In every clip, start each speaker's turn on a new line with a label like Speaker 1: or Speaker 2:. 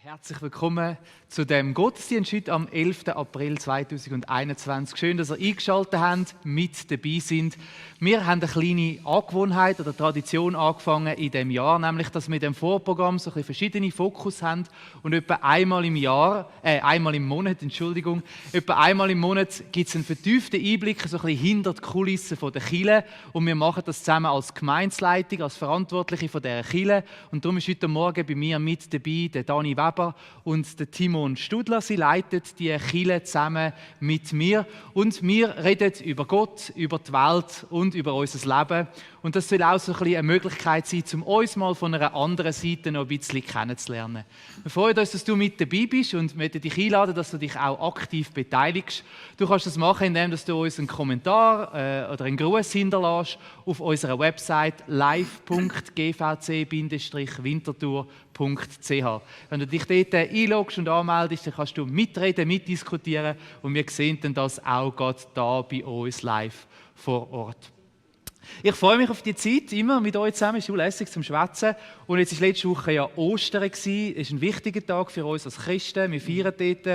Speaker 1: Herzlich willkommen zu dem Gottesdienst heute am 11. April 2021. Schön, dass ihr eingeschaltet habt, mit dabei sind. Wir haben eine kleine Angewohnheit oder Tradition angefangen in diesem Jahr, nämlich, dass wir in dem Vorprogramm so ein bisschen verschiedene Fokus haben und etwa einmal im Monat gibt es einen vertieften Einblick so ein bisschen hinter die Kulissen der Kirche und wir machen das zusammen als Gemeindeleitung, als Verantwortliche von dieser Kirche und darum ist heute Morgen bei mir mit dabei der Dani Weber und der Timon Studler. Sie leiten die Kirche zusammen mit mir und wir reden über Gott, über die Welt und über unser Leben. Und das soll auch so ein bisschen eine Möglichkeit sein, um uns mal von einer anderen Seite noch ein bisschen kennenzulernen. Wir freuen uns, dass du mit dabei bist und möchten dich einladen, dass du dich auch aktiv beteiligst. Du kannst das machen, indem du uns einen Kommentar oder einen Gruß hinterlässt auf unserer Website live.gvc-winterthur.ch. Wenn du dich dort einloggst und anmeldest, dann kannst du mitreden, mitdiskutieren und wir sehen dann das auch gerade da bei uns live vor Ort. Ich freue mich auf die Zeit, immer mit euch zusammen. Es ist lässig zum Schwätzen. Und jetzt war letzte Woche ja Ostern. Es ist ein wichtiger Tag für uns als Christen. Wir feiern dort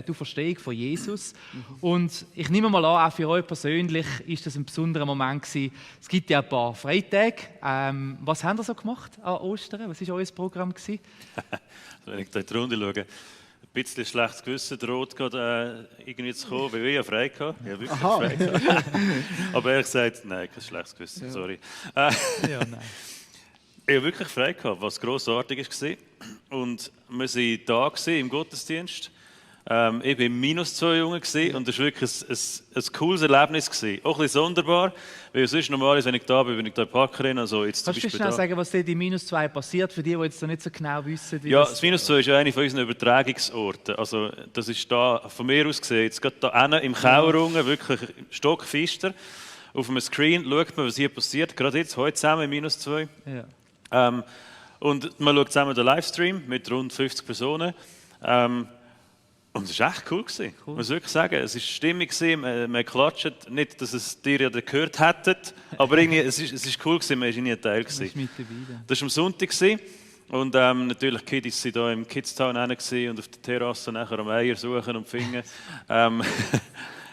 Speaker 1: die Verstehung von Jesus. Und ich nehme mal an, auch für euch persönlich ist das ein besonderer Moment gewesen. Es gibt ja ein paar Freitage. Was habt ihr so gemacht an Ostern? Was war euer Programm gewesen?
Speaker 2: Wenn ich da in die Runde schaue, ein bisschen schlechtes Gewissen droht gerade irgendwie zu kommen, weil ich ja frei hatte. Ich habe wirklich frei gehabt. Aber ehrlich gesagt, nein, kein schlechtes Gewissen, sorry.
Speaker 1: Ja, nein.
Speaker 2: Ich habe wirklich frei gehabt, was grossartig war. Und wir waren da im Gottesdienst. Ich war -2 Jungen und das war wirklich ein cooles Erlebnis. Auch ein bisschen sonderbar, weil sonst normalerweise, wenn ich da bin ich da in Parkerin. Also jetzt
Speaker 1: Kannst du schnell sagen, was dort in -2 passiert, für die jetzt noch nicht so genau wissen? Wie
Speaker 2: ja,
Speaker 1: das
Speaker 2: -2 ist einer von unseren Übertragungsorten. Also das ist da, von mir aus gesehen, jetzt gerade da hinten im Keller unten, wirklich stockfinster. Auf einem Screen schaut man, was hier passiert, gerade jetzt, heute zusammen in -2.
Speaker 1: Ja.
Speaker 2: Und man schaut zusammen den Livestream mit rund 50 Personen. Und es war echt cool. Cool. Ich muss wirklich sagen, es war stimmig, man klatscht. Nicht, dass es dir ja gehört hättet, aber irgendwie, es ist cool, man war irgendwie ein Teil.
Speaker 1: Das war mit dabei.
Speaker 2: Das war am Sonntag. Und natürlich, die Kiddies waren hier im Kidstown und auf der Terrasse nachher am Eier suchen und finden.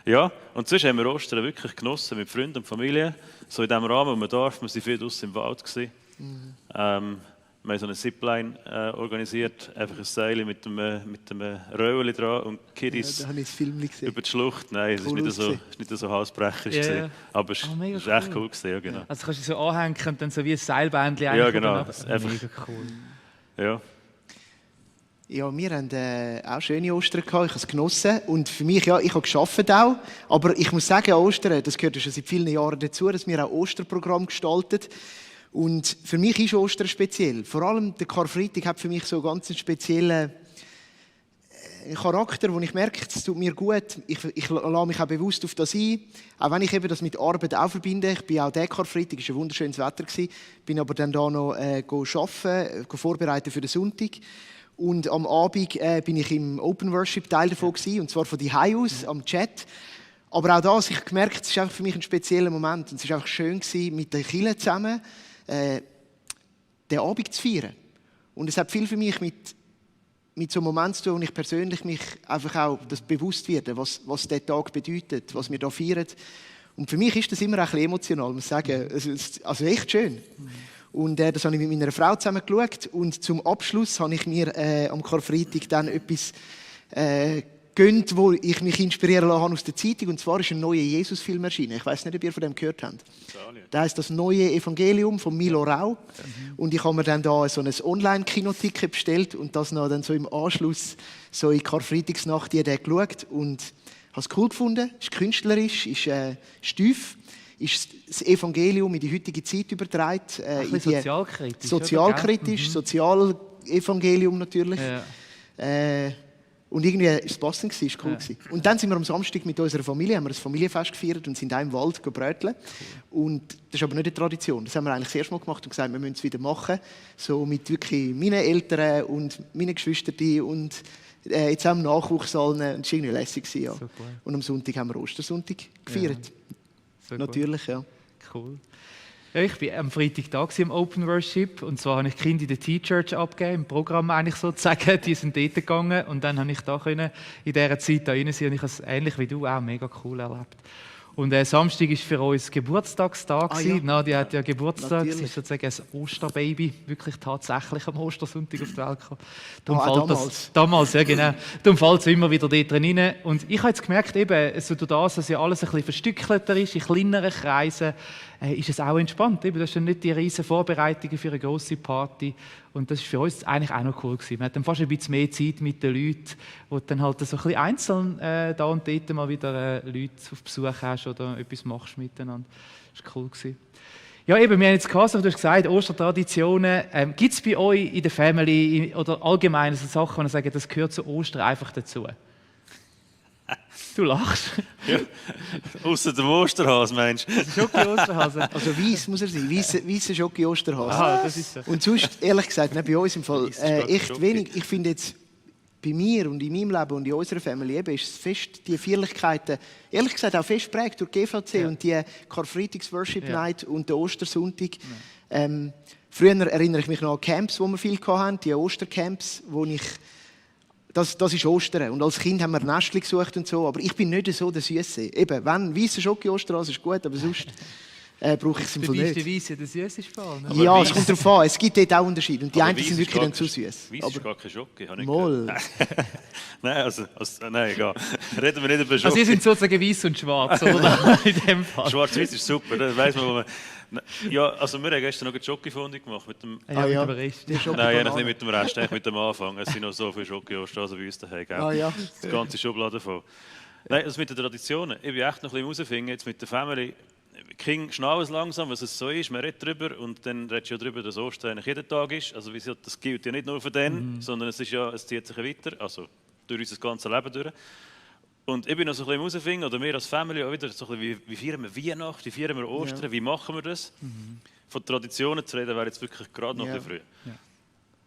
Speaker 2: Ja, und sonst haben wir Ostern wirklich genossen mit Freunden und Familie. So in dem Rahmen, wo man darf. Wir waren viel draussen im Wald. Wir haben so eine Zipline organisiert, einfach ein Seil mit einem Röhrchen dran und Kiddies über die Schlucht. Nein, es
Speaker 1: cool
Speaker 2: war nicht so halsbrechend,
Speaker 1: yeah.
Speaker 2: Aber es war echt cool. Ja, genau.
Speaker 1: Also kannst du so anhängen und dann so wie ein Seilbändchen
Speaker 2: ja, genau.
Speaker 1: Mega cool.
Speaker 2: Ja.
Speaker 3: Ja, wir haben auch schöne Ostern gehabt, ich habe es genossen. Und für mich, ja, ich habe gearbeitet auch. Aber ich muss sagen, Ostern, das gehört schon seit vielen Jahren dazu, dass wir auch Osterprogramm gestalten. Und für mich ist Ostern speziell. Vor allem der Karfreitag hat für mich so ganz einen speziellen Charakter, wo ich merke, es tut mir gut. Ich lasse mich auch bewusst auf das ein. Auch wenn ich eben das mit Arbeit auch verbinde. Ich bin auch der Karfreitag, es war ein wunderschönes Wetter, bin aber dann da noch arbeiten, vorbereiten für den Sonntag. Und am Abend bin ich im Open Worship Teil davon gewesen, und zwar von die aus am Chat. Aber auch das, ich gemerkt, es ist einfach für mich ein spezieller Moment. Und es war einfach schön gewesen, mit den Kindern zusammen den Abend zu feiern. Und es hat viel für mich mit so einem Moment zu tun, wo ich persönlich mich einfach auch das bewusst werde, was dieser Tag bedeutet, was wir hier feiern. Und für mich ist das immer ein bisschen emotional, muss ich sagen. Also echt schön. Und das habe ich mit meiner Frau zusammen geschaut. Und zum Abschluss habe ich mir am Karfreitag dann etwas gönnt, wo ich mich inspirieren lassen aus der Zeitung. Und zwar ist ein neuer Jesus-Film erschienen. Ich weiß nicht, ob ihr von dem gehört habt. Das heisst «Das neue Evangelium» von Milo Rau. Und ich habe mir dann da so ein Online-Kinoticket bestellt und das noch dann so im Anschluss so in Karfreitagsnacht geschaut. Und habe es cool gefunden. Ist künstlerisch, ist tief. Ist das Evangelium in die heutige Zeit übertragen. Sozialkritisch, Sozialevangelium natürlich. Ja. Und irgendwie war es passend, es war cool. Ja. Und dann sind wir am Samstag mit unserer Familie, haben wir ein Familienfest gefeiert und sind auch im Wald bröteln. Cool. Und das ist aber nicht eine Tradition. Das haben wir eigentlich das erste Mal gemacht und gesagt, wir müssen es wieder machen. So mit wirklich meinen Eltern und meinen Geschwistern und jetzt auch im Nachwuchs allen. Und es war irgendwie lässig. Ja. Und am Sonntag haben wir Ostersonntag gefeiert.
Speaker 1: Ja.
Speaker 3: Natürlich, ja.
Speaker 1: Cool. Ja, ich war am Freitag da im Open Worship und zwar habe ich die Kinder in der T-Church abgegeben, im Programm eigentlich sozusagen. Die sind dort gegangen und dann habe ich da in dieser Zeit da rein sein und ich habe es ähnlich wie du auch mega cool erlebt. Und Samstag war für uns Geburtstagstag.
Speaker 3: Ah, ja.
Speaker 1: Nadia hat ja Geburtstag, sie
Speaker 3: Natürlich.
Speaker 1: ist sozusagen ein Osterbaby, wirklich tatsächlich am Ostersonntag auf die Welt gekommen.
Speaker 3: Auch
Speaker 1: Damals. Damals, ja genau. Darum fällt es immer wieder dort drin rein. Und ich habe jetzt gemerkt, eben, so durch das, dass ja alles ein bisschen verstückelter ist, in kleineren Kreisen, ist es auch entspannt. Eben, das sind nicht die riesen Vorbereitungen für eine grosse Party. Und das war für uns eigentlich auch noch cool gewesen. Wir hatten fast ein bisschen mehr Zeit mit den Leuten, wo du dann halt so ein bisschen einzeln da und dort mal wieder Leute auf Besuch hast oder etwas machst miteinander. Das war cool gewesen. Ja, eben, wir haben jetzt gehört, du hast gesagt, Ostertraditionen. Gibt es bei euch in der Family oder allgemein so Sachen, wo ihr sagt, das gehört zu Ostern einfach dazu? Du lachst.
Speaker 2: Ja. Ausser dem Osterhase, meinst du?
Speaker 1: Schoki-Osterhase.
Speaker 3: Also weiss muss er sein, weisser Schoki-Osterhase.
Speaker 1: Ah, das ist so.
Speaker 3: Und sonst, ehrlich gesagt, nicht bei uns im Fall,
Speaker 2: Weisser
Speaker 3: echt
Speaker 2: Schoki.
Speaker 3: wenig. Ich finde jetzt, bei mir und in meinem Leben und in unserer Familie eben, ist es fest, die Feierlichkeiten, ehrlich gesagt auch fest prägt durch die GVC und die Karfreitags-Worship-Night und den Ostersonntag. Früher erinnere ich mich noch an Camps, die wir viel hatten, die Ostercamps, wo ich... Das ist Ostern. Und als Kind haben wir Nestchen gesucht und so. Aber ich bin nicht so der Süße. Eben, wenn weisser Schoki-Osterhase ist gut, aber sonst brauche ich es im Fall
Speaker 1: Dabei ist
Speaker 3: nicht.
Speaker 1: der Weisse der süßeste Fall. Ne?
Speaker 2: Aber
Speaker 3: Ja,
Speaker 2: weiss-
Speaker 3: es kommt darauf an. Es gibt dort auch Unterschiede. Und die
Speaker 2: Aber
Speaker 3: einen sind
Speaker 2: weiss
Speaker 3: wirklich
Speaker 2: ist
Speaker 3: dann
Speaker 2: gar
Speaker 3: zu
Speaker 2: kein-
Speaker 3: süß.
Speaker 2: Weiss ist gar kein Schoki, habe ich
Speaker 3: Moll.
Speaker 2: gehört. Nein, nein, egal. Reden wir nicht über
Speaker 1: Also
Speaker 2: Schoki.
Speaker 1: ihr sind sozusagen weiß und schwarz, oder? In dem Fall.
Speaker 2: Schwarz-Weiß ist super, da weiss man, wo man... Ja, also wir haben gestern noch eine Schoki-Fondue gemacht mit dem...
Speaker 1: Ja, mit dem Rest.
Speaker 3: Der Schoki
Speaker 2: Nein, eigentlich
Speaker 3: Banane.
Speaker 2: nicht mit dem Rest, eigentlich mit dem Anfang. Es sind noch so viele Schoki-Osterhasen bei uns daheim, gell?
Speaker 3: Ah, ja.
Speaker 2: Die ganze Schublade voll. Nein, das mit den Traditionen. Ich bin echt noch ein bisschen herausfinden, jetzt mit der Family. Die Kinder schnallen es langsam, was es so ist. Man redet darüber und dann redest du ja darüber, dass Ostern eigentlich jeden Tag ist. Also wie gesagt, das gilt ja nicht nur für den, sondern es zieht sich ja weiter, also durch unser ganzes Leben durch. Und ich bin noch so ein bisschen herausfinden, oder wir als Family auch wieder, so ein bisschen, wie feiern wir Weihnachten, wie feiern wir Ostern,
Speaker 3: Ja.
Speaker 2: wie machen wir das? Von Traditionen zu reden, wäre jetzt wirklich gerade noch
Speaker 3: Ja.
Speaker 2: ein bisschen früh.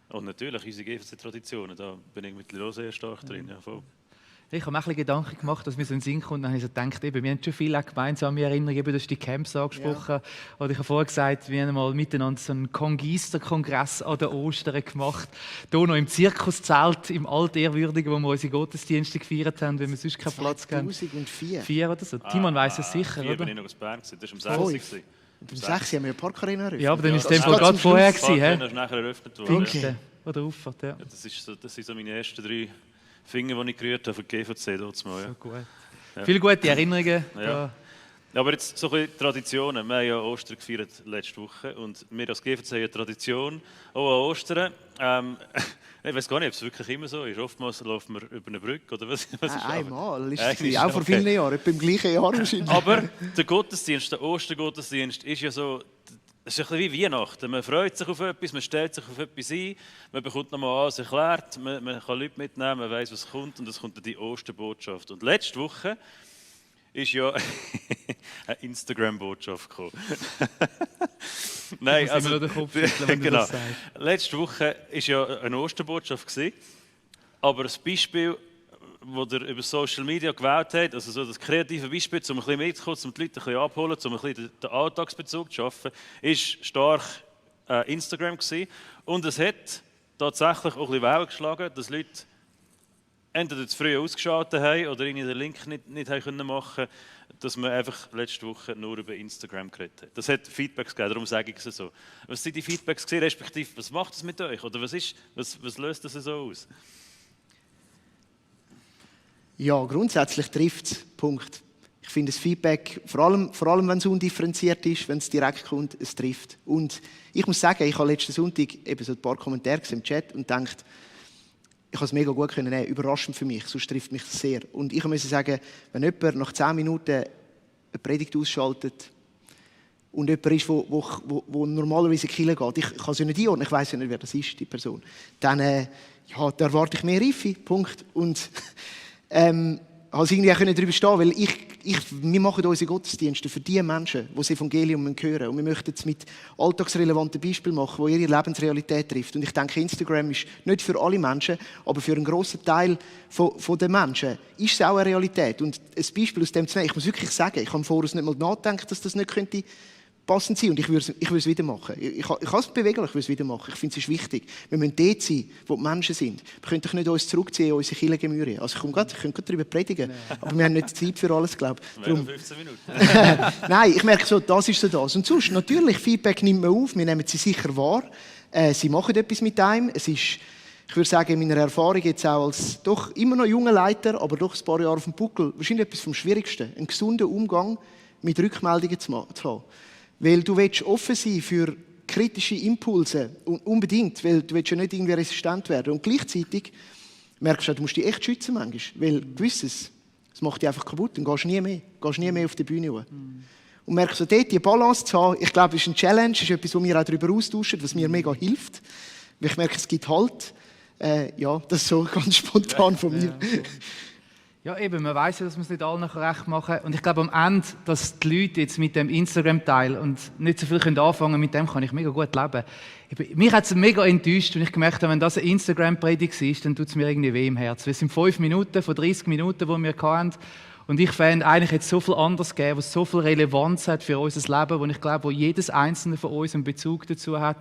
Speaker 2: Und natürlich unsere GVC-Traditionen, da bin ich mittlerweile auch sehr stark drin. Ja, voll.
Speaker 1: Ich habe mir auch ein bisschen Gedanken gemacht, dass mir so in den Sinn kommt. Dann habe ich so gedacht, eben, wir haben schon viele gemeinsame Erinnerungen, eben, du hast die Camps angesprochen. Oder ich habe vorher gesagt, wir haben mal miteinander so einen Kongister-Kongress an den Ostern gemacht. Hier noch im Zirkuszelt, im Altehrwürdigen, wo wir unsere Gottesdienste gefeiert haben, weil wir sonst keinen Platz hatten.
Speaker 3: 2004.
Speaker 1: 4 oder so. Timon weiss es sicher,
Speaker 2: 4 bin
Speaker 1: oder?
Speaker 2: ich noch in Bern gewesen. Das war um
Speaker 3: Voll.
Speaker 2: 6 Uhr.
Speaker 3: Beim 6 haben wir ja Parkarena eröffnet.
Speaker 1: Ja, aber dann
Speaker 2: Ja,
Speaker 1: ist
Speaker 2: das
Speaker 1: es
Speaker 2: ist
Speaker 1: gerade
Speaker 3: zum
Speaker 1: vorher
Speaker 3: Schluss.
Speaker 1: gewesen,
Speaker 2: Dann
Speaker 1: hä?
Speaker 2: ist nachher eröffnet worden.
Speaker 1: Pfingsten oder Auffahrt, ja.
Speaker 2: Das sind so meine ersten 3 Finger, die ich gerührt habe für die GVC dort mal. Ja.
Speaker 1: So gut. Viele gute Erinnerungen.
Speaker 2: Ja.
Speaker 1: Ja.
Speaker 2: Ja, aber jetzt so ein bisschen Traditionen. Wir haben ja Ostern gefeiert letzte Woche und wir als GVC haben eine Tradition, auch an Ostern. Ich weiß gar nicht, ob es wirklich immer so ist. Oftmals laufen wir über eine Brücke oder was ist
Speaker 3: Einmal ist es
Speaker 2: Eigentlich
Speaker 3: gewesen, auch vor
Speaker 2: okay.
Speaker 3: vielen Jahren, etwa im gleichen Jahr wahrscheinlich.
Speaker 2: Aber der Gottesdienst, der Ostergottesdienst, ist ja so, es ist ein bisschen wie Weihnachten. Man freut sich auf etwas, man stellt sich auf etwas ein, man bekommt nochmal alles erklärt, man kann Leute mitnehmen, man weiß, was kommt und es kommt dann die Osterbotschaft. Und letzte Woche ist ja eine Instagram-Botschaft gekommen. Nein,
Speaker 1: Ich muss immer noch den Kopf schütteln, wenn du
Speaker 2: genau.
Speaker 1: das sagst.
Speaker 2: Letzte Woche war ja eine Osterbotschaft gewesen, aber das Beispiel, das ihr über Social Media gewählt habt, also so das kreative Beispiel, um ein bisschen mitzukommen, um die Leute ein bisschen abzuholen, um ein bisschen den Alltagsbezug zu schaffen, ist stark Instagram gewesen. Und es hat tatsächlich auch ein bisschen Wellen geschlagen, dass Leute entweder zu früh ausgeschaltet haben oder ihnen den Link nicht haben machen können, dass man einfach letzte Woche nur über Instagram geredet hat. Das hat Feedbacks gegeben, darum sage ich es so. Was sind die Feedbacks gewesen, respektive was macht es mit euch? Oder was löst das so aus?
Speaker 3: Ja, grundsätzlich trifft es. Punkt. Ich finde das Feedback, vor allem wenn es undifferenziert ist, wenn es direkt kommt, es trifft. Und ich muss sagen, ich habe letzten Sonntag eben so ein paar Kommentare gesehen im Chat und gedacht, ich habe es mega gut können nehmen, überraschend für mich, sonst trifft mich das sehr. Und ich muss sagen, wenn jemand nach 10 Minuten eine Predigt ausschaltet und jemand ist, wo normalerweise in die Kirche geht, ich kann es ja nicht einordnen, ich weiss ja nicht, wer das ist, die Person, dann ja, da erwarte ich mehr Reife, Punkt. Und habe es irgendwie auch darüber stehen, weil wir machen unsere Gottesdienste für die Menschen, die das Evangelium hören müssen. Und wir möchten es mit alltagsrelevanten Beispielen machen, die ihre Lebensrealität trifft. Und ich denke, Instagram ist nicht für alle Menschen, aber für einen grossen Teil von den Menschen ist es auch eine Realität. Und ein Beispiel aus dem zu nehmen, ich muss wirklich sagen, ich habe im Voraus nicht mal nachgedacht, dass das nicht könnte passend sein und ich würde es wieder machen. Ich kann es bewegen, ich würde es wieder machen. Ich finde, es ist wichtig. Wir müssen dort sein, wo die Menschen sind. Wir können doch nicht uns zurückziehen in unsere Kirchengemüse. Also ich könnte gerade darüber predigen, aber wir haben nicht Zeit für alles, glaube ich.
Speaker 2: Darum 15 Minuten.
Speaker 3: Nein, ich merke so, das ist so das. Und sonst, natürlich, Feedback nimmt man auf, wir nehmen sie sicher wahr. Sie machen etwas mit einem. Es ist, ich würde sagen, in meiner Erfahrung jetzt auch als doch immer noch junger Leiter, aber doch ein paar Jahre auf dem Buckel, wahrscheinlich etwas vom Schwierigsten, einen gesunden Umgang mit Rückmeldungen zu haben. Weil du willst offen sein für kritische Impulse, unbedingt, weil du willst ja nicht irgendwie resistent werden. Und gleichzeitig merkst du, du musst dich echt schützen manchmal, weil du weißt es macht dich einfach kaputt, dann gehst du nie mehr auf die Bühne hoch. Und merkst du, dort die Balance zu haben, ich glaube, ist eine Challenge, ist etwas, wo wir auch darüber austauschen, was mir mega hilft. Weil ich merke, es gibt Halt. Ja, das ist so ganz spontan von mir.
Speaker 1: Ja, eben, man weiss ja, dass man es nicht allen recht machen kann. Und ich glaube am Ende, dass die Leute jetzt mit dem Instagram-Teil und nicht so viel anfangen können, mit dem kann ich mega gut leben. Mich hat es mega enttäuscht, und ich gemerkt habe, wenn das eine Instagram-Predigt ist, dann tut es mir irgendwie weh im Herzen. Es sind 5 Minuten von 30 Minuten, die wir hatten. Und ich fände, eigentlich hätte es so viel anderes gegeben, was so viel Relevanz hat für unser Leben, wo ich glaube, wo jedes einzelne von uns einen Bezug dazu hat,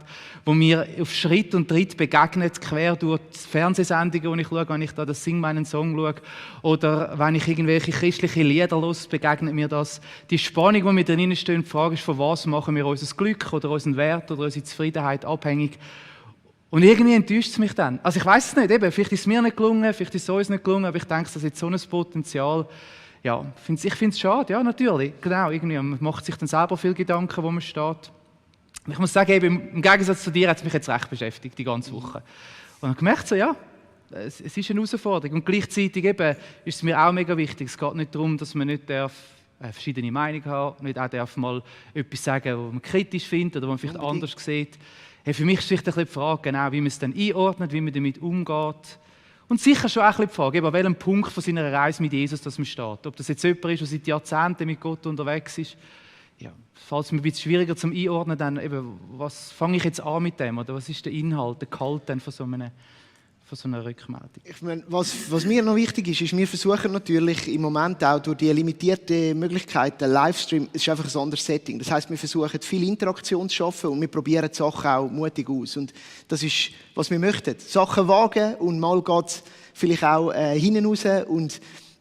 Speaker 1: wo mir auf Schritt und Tritt begegnet, quer durch die Fernsehsendungen, die ich schaue, wenn ich da das Sing meinen Song schaue, oder wenn ich irgendwelche christliche Lieder höre, begegnet mir das. Die Spannung, die mit drin steht, die Frage ist, von was machen wir unser Glück oder unseren Wert oder unsere Zufriedenheit abhängig. Und irgendwie enttäuscht es mich dann. Also ich weiß es nicht, eben, vielleicht ist es mir nicht gelungen, vielleicht ist es uns nicht gelungen, aber ich denke, das hat so ein Potenzial. Ja, ich finde es schade, ja, natürlich. Genau, irgendwie. Man macht sich dann selber viel Gedanken, wo man steht. Und ich muss sagen, eben, im Gegensatz zu dir hat es mich jetzt recht beschäftigt, die ganze Woche. Und ich habe gemerkt, so, ja, es ist eine Herausforderung. Und gleichzeitig eben, ist es mir auch mega wichtig. Es geht nicht darum, dass man nicht verschiedene Meinungen haben, nicht auch darf mal etwas sagen, was man kritisch findet oder was man vielleicht anders sieht. Hey, für mich ist vielleicht ein bisschen die Frage, genau, wie man es dann einordnet, wie man damit umgeht. Und sicher schon auch ein bisschen die Frage, an welchem Punkt von seiner Reise mit Jesus das man steht. Ob das jetzt jemand ist, der seit Jahrzehnten mit Gott unterwegs ist. Ja, falls es mir ein bisschen schwieriger zum Einordnen, dann eben, was fange ich jetzt an mit dem? Oder was ist der Inhalt, der Gehalt dann von so einer Rückmeldung?
Speaker 3: Ich meine, was mir noch wichtig ist, wir versuchen natürlich im Moment auch durch die limitierten Möglichkeiten, Livestream, es ist einfach ein anderes Setting. Das heisst, wir versuchen viel Interaktion zu schaffen und wir probieren die Sachen auch mutig aus. Und das ist, was wir möchten. Sachen wagen und mal geht es vielleicht auch hinten raus und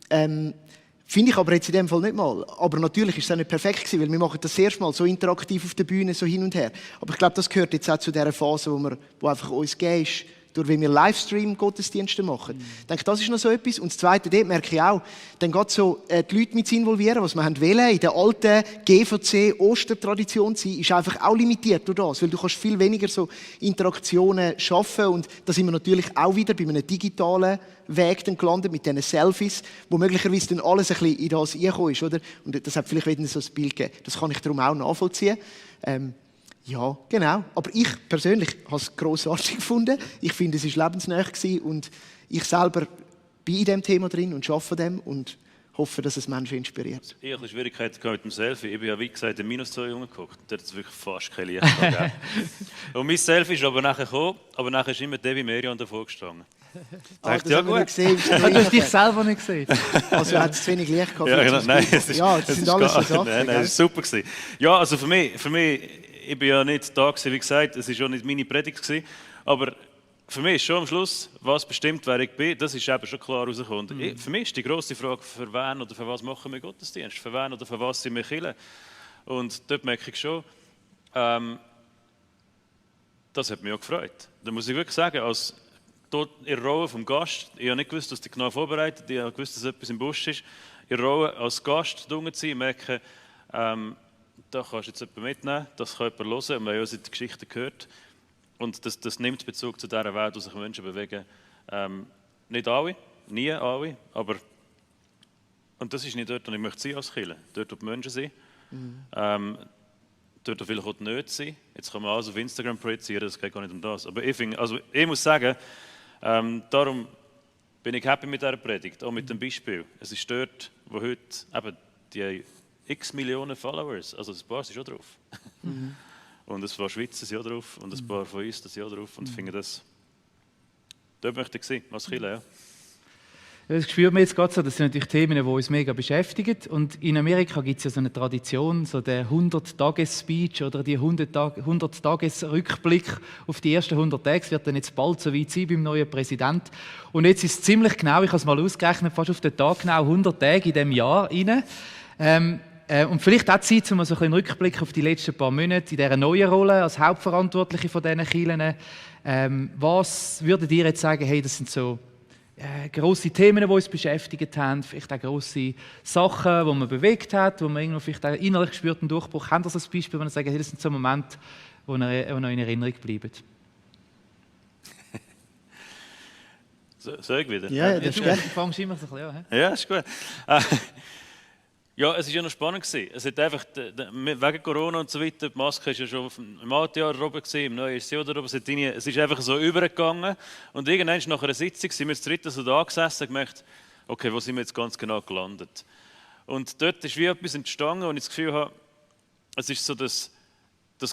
Speaker 3: finde ich aber jetzt in dem Fall nicht mal. Aber natürlich ist es auch nicht perfekt gewesen, weil wir machen das erste Mal so interaktiv auf der Bühne, so hin und her. Aber ich glaube, das gehört jetzt auch zu dieser Phase, wo einfach uns gegeben ist, durch wie wir Livestream-Gottesdienste machen. Ich denke, das ist noch so etwas. Und das Zweite, dort merke ich auch, dann geht so die Leute mit involvieren, was wir wollen. In der alten GVC-Ostertradition sein, ist einfach auch limitiert durch das, weil du kannst viel weniger so Interaktionen schaffen. Und da sind wir natürlich auch wieder bei einem digitalen Weg dann gelandet, mit diesen Selfies, wo möglicherweise dann alles ein bisschen in das reingekommen ist, oder? Und das hat vielleicht wieder so ein Bild gegeben. Das kann ich darum auch nachvollziehen. Ja, genau. Aber ich persönlich habe es grossartig gefunden. Ich finde, es war lebensnah und ich selber bin in diesem Thema drin und arbeite dem und hoffe, dass es Menschen inspiriert.
Speaker 2: Ich hatte Schwierigkeiten mit dem Selfie. Ich bin ja, wie gesagt, in -2 rumgeguckt. Da hat es wirklich fast kein Licht gegeben. Und mein Selfie ist aber nachher gekommen, aber nachher ist immer Debbie Merian davor gestanden.
Speaker 3: Das ja, gut. Gesehen,
Speaker 1: du hast dich selber nicht gesehen.
Speaker 3: Also hat es zu wenig Licht gehabt.
Speaker 2: Ja, genau. Nein, das
Speaker 3: sind alles so Sachen.
Speaker 2: Nein, das war super. Ja, also für mich, ich bin ja nicht da gewesen, wie gesagt, es war auch nicht meine Predigt gewesen, aber für mich ist schon am Schluss, was bestimmt, wer ich bin, das ist eben schon klar rausgekommen. Für mich ist die grosse Frage, für wen oder für was machen wir Gottesdienst, für wen oder für was sind wir Kirche. Und dort merke ich schon, das hat mich auch gefreut. Da muss ich wirklich sagen, als dort in der Rolle vom Gast, ich habe nicht gewusst, dass die genau vorbereitet, ich habe gewusst, dass etwas im Busch ist, in der Rolle als Gast zu sein, merke, da kannst du jetzt jemanden mitnehmen, das kann jemand hören, und wir haben ja die Geschichte gehört. Und das nimmt Bezug zu dieser Welt, wo sich Menschen bewegen. Nicht alle, nie alle, aber und das ist nicht dort, wo ich möchte sein als Kirche. Dort, wo die Menschen sind. Dort, wo vielleicht auch die Nöte sind. Jetzt kann man alles auf Instagram projizieren, das geht gar nicht um das. Aber ich muss sagen, darum bin ich happy mit dieser Predigt, auch mit dem Beispiel. Es ist dort, wo heute eben die x Millionen Followers, also ein paar sind schon drauf. Und ein paar Schweizer sind auch drauf und ein paar von uns sind auch drauf. Und ich finde das, dort möchte ich sein, als Kirche, ja.
Speaker 1: Das spürt man jetzt gerade so, das sind natürlich Themen, die uns mega beschäftigen. Und in Amerika gibt es ja so eine Tradition, so der 100-Tages-Speech oder die 100-Tages-Rückblick auf die ersten 100 Tage. Es wird dann jetzt bald so weit sein beim neuen Präsidenten. Und jetzt ist es ziemlich genau, ich habe es mal ausgerechnet, fast auf den Tag genau 100 Tage in diesem Jahr rein. Und vielleicht auch Zeit, um so einen Rückblick auf die letzten paar Monate in dieser neuen Rolle als Hauptverantwortliche von diesen Kirchen. Was würdet ihr jetzt sagen, hey, das sind so grosse Themen, die uns beschäftigt haben, vielleicht auch grosse Sachen, die man bewegt hat, wo man irgendwo vielleicht auch innerlich gespürt einen Durchbruch. Habt ihr so ein Beispiel, wo man sagt, hey, das sind so Momente, die noch in Erinnerung bleiben?
Speaker 2: Soll ich wieder?
Speaker 3: Ja, das ist
Speaker 1: Du fängst immer so ein bisschen an.
Speaker 2: Ja, ist gut. Ja, es war ja noch spannend. Es hat einfach, wegen Corona und so weiter, die Maske war ja schon im alten Jahr oben, im neuen ist sie auch oben. Es ist einfach so übergegangen. Und irgendwann nach einer Sitzung sind wir zu dritt so da gesessen und gemerkt, okay, wo sind wir jetzt ganz genau gelandet? Und dort ist wie etwas entstanden, und ich das Gefühl habe, es ist so das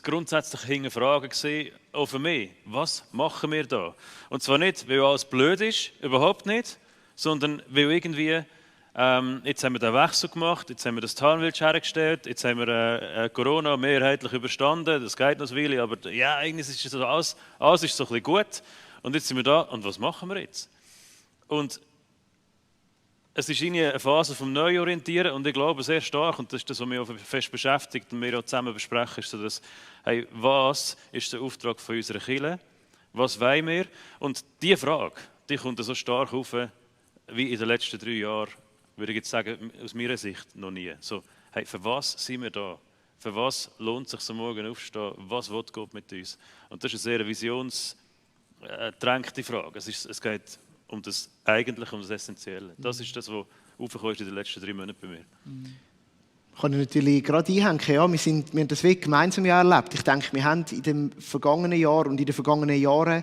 Speaker 2: grundsätzlich Hinterfragen gesehen, auch für mich. Was machen wir da? Und zwar nicht, weil alles blöd ist, überhaupt nicht, sondern weil irgendwie jetzt haben wir den Wechsel gemacht, jetzt haben wir das Tarnwilds hergestellt, jetzt haben wir Corona mehrheitlich überstanden, das geht noch eine Weile, aber ja, eigentlich ist so alles ist so ein bisschen gut. Und jetzt sind wir da, und was machen wir jetzt? Und es ist irgendwie eine Phase vom Neuorientieren, und ich glaube sehr stark, und das ist das, was mich auch fest beschäftigt und wir auch zusammen besprechen, ist so, dass, hey, was ist der Auftrag von unserer Kirche? Was wollen wir? Und diese Frage, die kommt so stark auf, wie in den letzten 3 Jahren, würde ich jetzt sagen, aus meiner Sicht noch nie. So, hey, für was sind wir da? Für was lohnt es sich am Morgen aufstehen? Was will Gott mit uns? Und das ist eine sehr visionsdrängte Frage. Es geht um das Eigentliche, um das Essentielle. Das ist das, was aufgekommen ist in den letzten 3 Monaten bei mir.
Speaker 3: Kann ich natürlich gerade einhängen. Ja, wir haben das wirklich gemeinsam erlebt. Ich denke, wir haben in dem vergangenen Jahr und in den vergangenen Jahren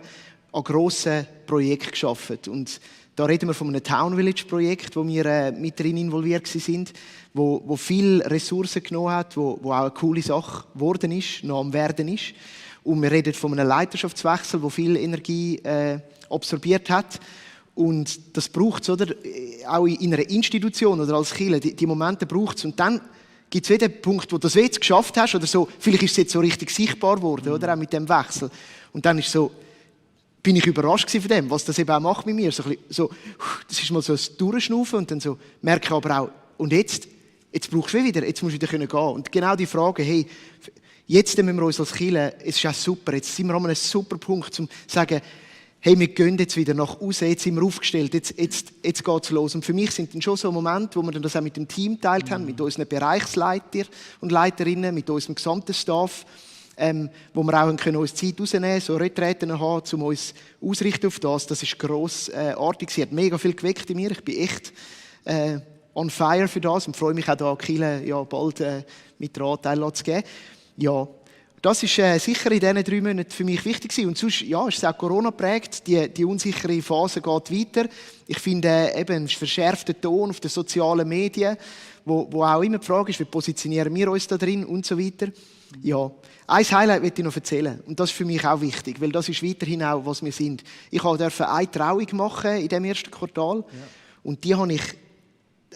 Speaker 3: an grossen Projekten gearbeitet. Und da reden wir von einem Town Village Projekt, wo wir mit drin involviert sind, wo viel Ressourcen genommen hat, wo auch eine coole Sache geworden ist, noch am werden ist. Und wir reden von einem Leiterschaftswechsel, wo viel Energie absorbiert hat. Und das braucht es, oder? Auch in einer Institution oder als Kirche, die Momente braucht es. Und dann gibt es wieder den Punkt, wo du das jetzt geschafft hast, oder so, vielleicht ist es jetzt so richtig sichtbar geworden, oder? Auch mit dem Wechsel. Und dann ist so, bin ich überrascht von dem, was das eben auch macht mit mir. So, das ist mal so ein Durchschnaufen und dann so merke ich aber auch, und jetzt brauchst du wieder, jetzt musst du wieder gehen können. Und genau die Frage, hey, jetzt müssen wir uns als Kirche, es ist auch super, jetzt sind wir an einem super Punkt, um zu sagen, hey, wir gehen jetzt wieder nach außen, jetzt sind wir aufgestellt, jetzt geht es los. Und für mich sind dann schon so Momente, wo wir dann das auch mit dem Team geteilt haben, mit unseren Bereichsleitern und Leiterinnen, mit unserem gesamten Staff, wo wir auch können uns Zeit rausnehmen, so Retreten haben, um uns ausrichten auf das. Das ist grossartig. Sie hat mega viel geweckt in mir. Ich bin echt on fire für das und freue mich auch, da Kiel ja bald mit der Anteil zu geben. Ja, das ist sicher in diesen 3 Monaten für mich wichtig gewesen. Und sonst, ja, ist es auch Corona geprägt. Die unsichere Phase geht weiter. Ich finde eben einen verschärften Ton auf den sozialen Medien, wo auch immer die Frage ist, wie positionieren wir uns da drin und so weiter. Ja, ein Highlight möchte ich noch erzählen. Und das ist für mich auch wichtig, weil das ist weiterhin auch, was wir sind. Ich durfte eine Trauung machen in diesem ersten Quartal. Ja. Und die habe ich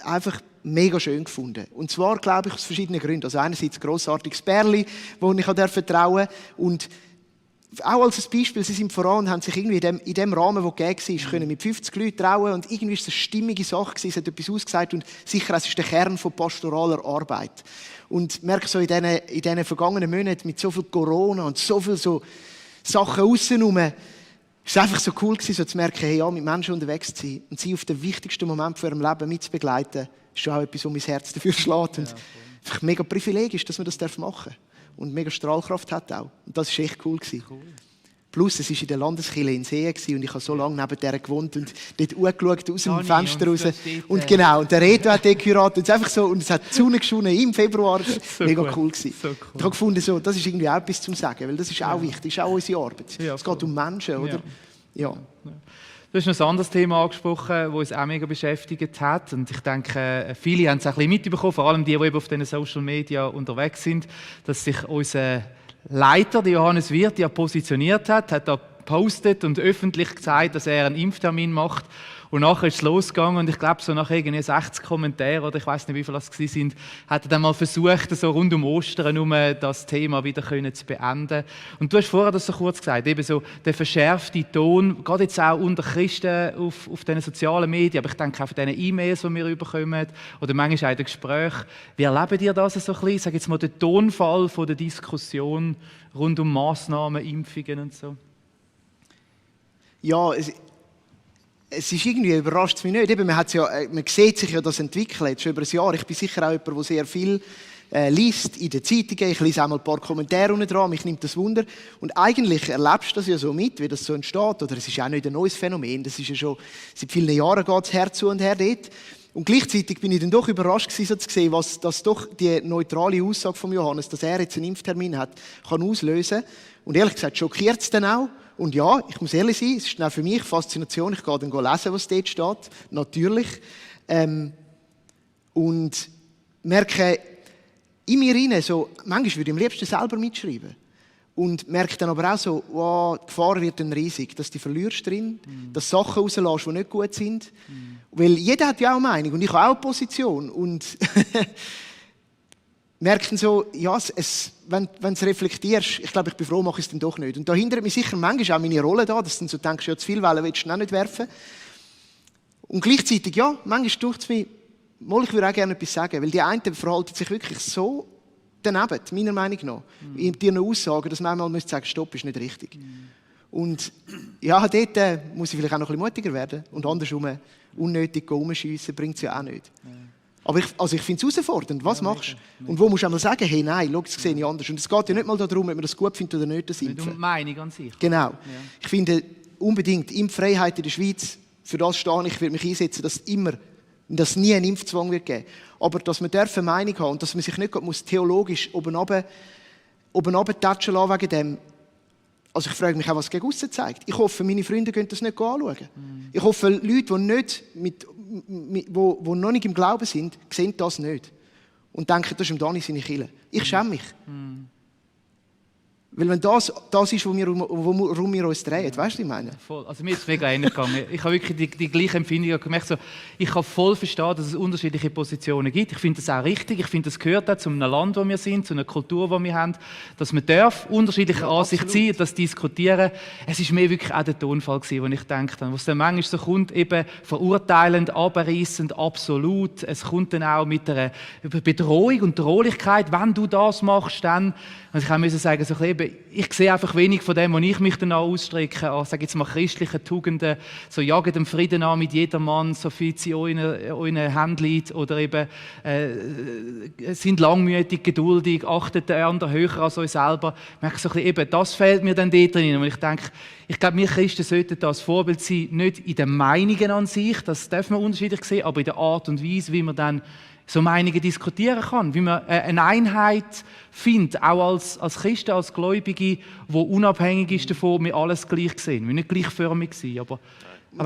Speaker 3: einfach mega schön gefunden. Und zwar, glaube ich, aus verschiedenen Gründen. Also einerseits ein grossartiges Pärli, wo ich trauen durfte. Und auch als ein Beispiel, sie sind voran und haben sich irgendwie in dem Rahmen, der gegeben war, können mit 50 Leuten trauen. Und irgendwie war es eine stimmige Sache, es hat etwas ausgesagt. Und sicher, es ist der Kern von pastoraler Arbeit. Und ich merke so in diesen vergangenen Monaten mit so viel Corona und so viel so Sachen aussen es war einfach so cool gewesen, so zu merken, hey, ja, mit Menschen unterwegs zu sein und sie auf den wichtigsten Moment von ihrem Leben mitzubegleiten, ist schon auch etwas, wo mein Herz dafür schlägt. Und einfach mega Privileg ist, dass man das machen darf. Und mega Strahlkraft hat auch. Und das war echt cool gewesen. Cool. Plus, es war in der Landeskirche in See und ich habe so lange neben der gewohnt und dort hochgeschaut, aus dem Fenster raus. Und genau, und der Reto hat dort geheiratet. Und einfach so, und es hat die Sonne geschonen im Februar. Das war so mega cool gewesen. So cool. Ich habe gefunden, so, das ist irgendwie auch etwas zu sagen, weil das ist auch wichtig, das ist auch unsere Arbeit. Ja, es geht um Menschen, oder? Ja.
Speaker 1: Du hast noch ein anderes Thema angesprochen, das uns auch mega beschäftigt hat. Und ich denke, viele haben es auch ein bisschen mitbekommen, vor allem die eben auf den Social Media unterwegs sind, dass sich unser Leiter, der Johannes Wirth, ja positioniert hat da gepostet und öffentlich gesagt, dass er einen Impftermin macht. Und nachher ist es losgegangen und ich glaube, so nach irgendwie 60 Kommentaren oder ich weiß nicht, wie viele das waren, hat er dann mal versucht, so rund um Ostern das Thema wieder zu beenden. Und du hast vorher das so kurz gesagt, eben so der verschärfte Ton, gerade jetzt auch unter Christen auf diesen sozialen Medien, aber ich denke auch von diesen E-Mails, die wir bekommen oder manchmal auch in den Gesprächen. Wie erlebt ihr das so ein bisschen? Sag jetzt mal den Tonfall von der Diskussion rund um Massnahmen, Impfungen und so.
Speaker 3: Ja, es ist irgendwie, überrascht es mich nicht. Eben, man sieht sich ja das entwickeln, jetzt schon über ein Jahr. Ich bin sicher auch jemand, der sehr viel liest in den Zeitungen. Ich lese auch mal ein paar Kommentare unten dran, mich nimmt das Wunder. Und eigentlich erlebst du das ja so mit, wie das so entsteht. Oder es ist ja auch nicht ein neues Phänomen. Das ist ja schon, seit vielen Jahren geht es Herz zu und her dort. Und gleichzeitig bin ich dann doch überrascht gewesen, so zu sehen, was das doch die neutrale Aussage von Johannes, dass er jetzt einen Impftermin hat, kann auslösen. Und ehrlich gesagt schockiert es dann auch. Und ja, ich muss ehrlich sein, es ist auch für mich Faszination. Ich gehe dann lesen, was dort steht. Natürlich. Und merke in mir rein, so, manchmal würde ich am liebsten selber mitschreiben. Und merke dann aber auch so, wow, die Gefahr wird dann riesig, dass du verlierst drin, dass Sachen rauslässt, die nicht gut sind. Weil jeder hat ja auch eine Meinung und ich habe auch eine Position. Und merke dann so, ja, wenn du es reflektierst, ich glaube, ich bin froh, mache ich es dann doch nicht. Und da hindert mich sicher manchmal auch meine Rolle da, dass du dann so denkst, ja, zu viel Wellen willst du auch nicht werfen. Und gleichzeitig, ja, manchmal tut es mich, ich würde auch gerne etwas sagen, weil die einen verhalten sich wirklich so daneben, meiner Meinung nach, in ihren Aussagen, dass man einmal sagen müsste, stopp, ist nicht richtig. Und ja, dort muss ich vielleicht auch noch ein bisschen mutiger werden und andersrum unnötig rumschiessen, bringt es ja auch nicht. Aber ich finde es herausfordernd. Was machst du? Und wo musst du einmal sagen, hey, nein, schau, das sehe ich anders. Und es geht ja nicht mal darum, ob man das gut findet oder nicht, das Impfen.
Speaker 1: Um die Meinung an sich.
Speaker 3: Genau.
Speaker 1: Ja.
Speaker 3: Ich finde unbedingt Impffreiheit in der Schweiz, für das stehe ich, würde mich einsetzen, dass nie ein Impfzwang wird geben. Aber dass man eine Meinung haben und dass man sich nicht theologisch oben runtertatschen lassen wegen dem. Also ich frage mich auch, was gegen aussen zeigt. Ich hoffe, meine Freunde können das nicht anschauen. Ich hoffe, Leute, die noch nicht im Glauben sind, sehen das nicht. Und denken, das ist Dani seine Kirche. Ich schäme mich. Weil wenn das ist, worum wir uns drehen, weißt du, was ich meine?
Speaker 1: Voll. Also mir ist es mega ähnlich gegangen. Ich habe wirklich die gleiche Empfindung gemerkt. So, ich kann voll verstehen, dass es unterschiedliche Positionen gibt. Ich finde das auch richtig. Ich finde, das gehört auch zu einem Land, wo wir sind, zu einer Kultur, die wir haben, dass man unterschiedlicher Ansicht sein, das diskutieren. Es ist mir wirklich auch der Tonfall gewesen, wo ich gedacht habe, was dann manchmal so kommt, eben verurteilend, abreißend, absolut. Es kommt dann auch mit einer Bedrohung und Drohlichkeit, wenn du das machst, dann. Also ich musste sagen, so ich sehe einfach wenig von dem, was ich mich dann ausstrecke, an, sage jetzt mal, christlichen Tugenden, so jagen dem Frieden an mit jedermann, so viel sie euren Händen liegt, oder eben sind langmütig, geduldig, achtet den anderen höher als euch selber. Ich merke so ein bisschen, eben, das fehlt mir dann dort drin. Und ich denke, ich glaube, wir Christen sollten das Vorbild sein, nicht in den Meinungen an sich, das darf man unterschiedlich sehen, aber in der Art und Weise, wie man dann so Meinungen diskutieren kann, wie man eine Einheit findet, auch als Christen, als Gläubige, die unabhängig ist davon, wir alles gleich sehen. Wir nicht gleichförmig sein, aber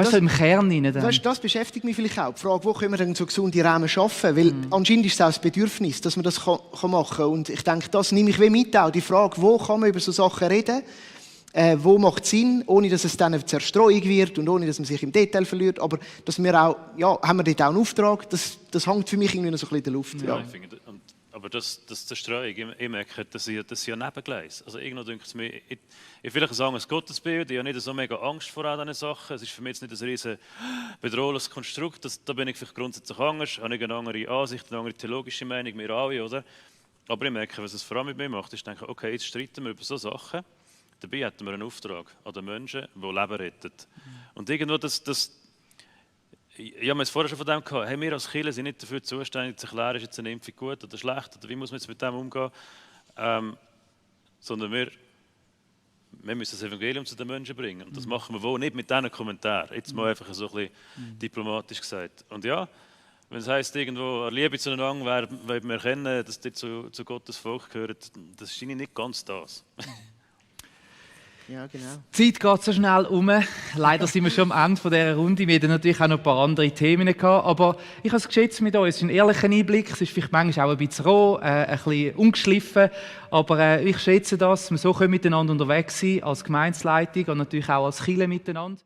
Speaker 1: so im Kern rein.
Speaker 3: Das beschäftigt mich vielleicht auch. Die Frage, wo können wir denn so gesunde Rahmen schaffen? Weil anscheinend ist es auch das Bedürfnis, dass man das machen kann. Und ich denke, das nehme ich mit auch. Die Frage, wo kann man über so Sachen reden? Wo macht es Sinn, ohne dass es dann eine Zerstreuung wird und ohne dass man sich im Detail verliert. Aber dass wir auch, ja, haben wir dort auch einen Auftrag, das hängt für mich irgendwie noch so ein bisschen in der Luft.
Speaker 2: Ja. Ich finde, aber das Zerstreuung, ich merke, das ist ja Nebengleis. Also irgendwo denke ich mir, ich will sagen, ein Gottesbild, ich habe nicht so mega Angst vor all diesen Sachen. Es ist für mich jetzt nicht ein riesen bedrohliches Konstrukt. Da bin ich vielleicht grundsätzlich anders, habe ich eine andere Ansicht, eine andere theologische Meinung, wir alle, oder? Aber ich merke, was es vor allem mit mir macht, ist, ich denke, okay, jetzt streiten wir über so Sachen. Dabei hätten wir einen Auftrag an den Menschen, die Leben retten. Und irgendwo ich habe es vorher schon von dem gehabt, hey, wir als Kirche sind nicht dafür zuständig, zu erklären, ist jetzt eine Impfung gut oder schlecht, oder wie muss man jetzt mit dem umgehen, sondern wir müssen das Evangelium zu den Menschen bringen. Und das machen wir wohl nicht mit diesen Kommentaren. Jetzt mal einfach so ein bisschen diplomatisch gesagt. Und ja, wenn es heisst, irgendwo Liebe zueinander, weil wir erkennen, dass die zu Gottes Volk gehören, das ist nicht ganz das.
Speaker 3: Ja, genau.
Speaker 1: Die Zeit geht so schnell um. Leider sind wir schon am Ende dieser Runde. Wir hatten natürlich auch noch ein paar andere Themen gehabt. Aber ich habe es geschätzt mit euch. Es ist ein ehrlicher Einblick. Es ist vielleicht manchmal auch ein bisschen roh, ein bisschen ungeschliffen. Aber ich schätze das. Wir so können miteinander unterwegs sein, als Gemeindeleitung und natürlich auch als Kirche miteinander.